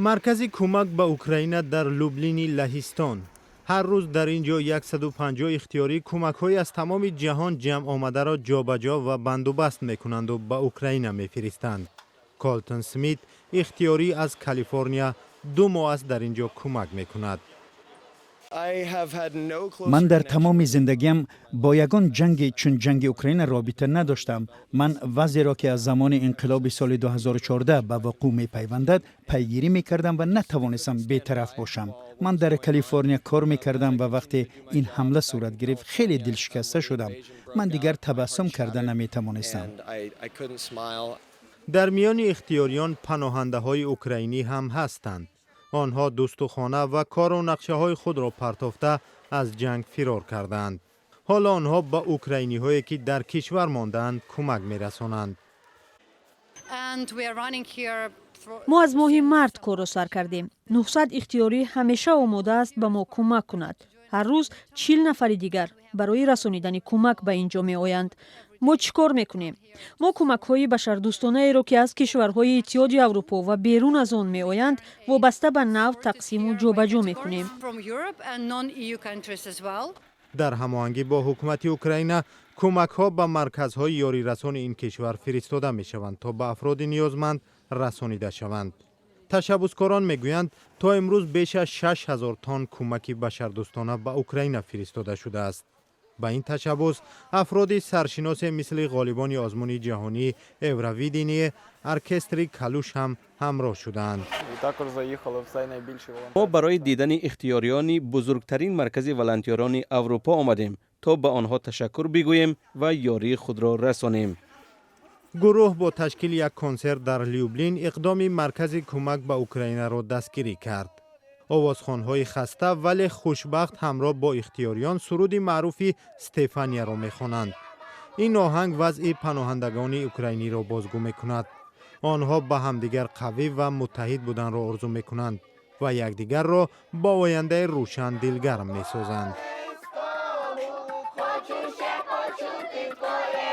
Маркази кӯмак ба Украина дар Люблини Лаҳистон. Ҳар рӯз дар ин ҷо 150 ихтиёрӣ кӯмакҳои аз тамоми ҷаҳон ҷамъ омадаро ҷобаҷо ва бандубаст мекунанду ба Украина мефиристанд. Колтон Смит, ихтиёрӣ аз Калифорния, 2 моҳ аст дар ин ҷо кӯмак мекунад. Ман дар тамоми зиндагиам бо ягон ҷанге чун ҷанги Украина робита надоштам. Ман вазъеро, ки аз замони инқилоби соли 2014 ба вуқӯъ мепайвандад, пайгирӣ мекардам ва натавонистам бетараф бошам. Ман дар Калифорния кор мекардам ва вақте ин ҳамла сурат гирифт, хеле дилшикаста шудам. Ман дигар табассум карда наметавонистам. Дар миёни ихтиёриён паноҳандаҳои украинӣ ҳам ҳастанд. Онҳо дӯсту хона ва кору нақшаҳои худро партофта, аз ҷанг фирор кардаанд. Ҳоло онҳо ба украиниҳое, ки дар кишвар мондаанд, кӯмак мерасонанд. Мо аз моҳи март корро сар кардем. 900 ихтиёрӣ ҳамеша омода аст ба мо кӯмак кунад. Ҳар рӯз 40 нафари дигар барои расонидани кӯмак ба ин ҷо меоянд. Мо чӣ кор мекунем? Мо кӯмакҳои башардӯстонаеро, ки аз кишварҳои Иттиҳоди Аврупо ва берун аз он меоянд, вобаста ба навъ тақсиму ҷобаҷо мекунем. Дар ҳамоҳангӣ бо ҳукумати Украина кӯмакҳо ба марказҳои ёрирасони ин кишвар фиристода мешаванд, то ба афроди ниёзманд расонида шаванд. Ташаббускорон мегӯянд, то имрӯз беш аз 6000 тонн кӯмаки башардӯстона ба Украина фиристода шудааст. Ба ин ташаббус афроди саршиносе, мисли ғолибони озмуни ҷаҳонии Евровидение, оркестри Калуш ҳам ҳамроҳ шудаанд. Мо барои дидани ихтиёриёни бузургтарин маркази волонтёрони Аврупо омадем, то ба онҳо ташаккур бигӯем ва ёрии худро расонем. Гурӯҳ бо ташкили як консерт дар Люблин иқдоми маркази кӯмак ба Украинаро дастгирӣ кард. Овозхонҳои хаста, вале хушбахт ҳамроҳ бо ихтиёриён суруди маъруфи Стефанияро мехонанд. Ин оҳанг вазъи паноҳандагони украиниро бозгӯ мекунад. Онҳо ба ҳамдигар қавӣ ва муттаҳид буданро орзу мекунанд ва якдигарро бо ояндаи рӯшан дилгарм месозанд. Хочу ще почути твоє.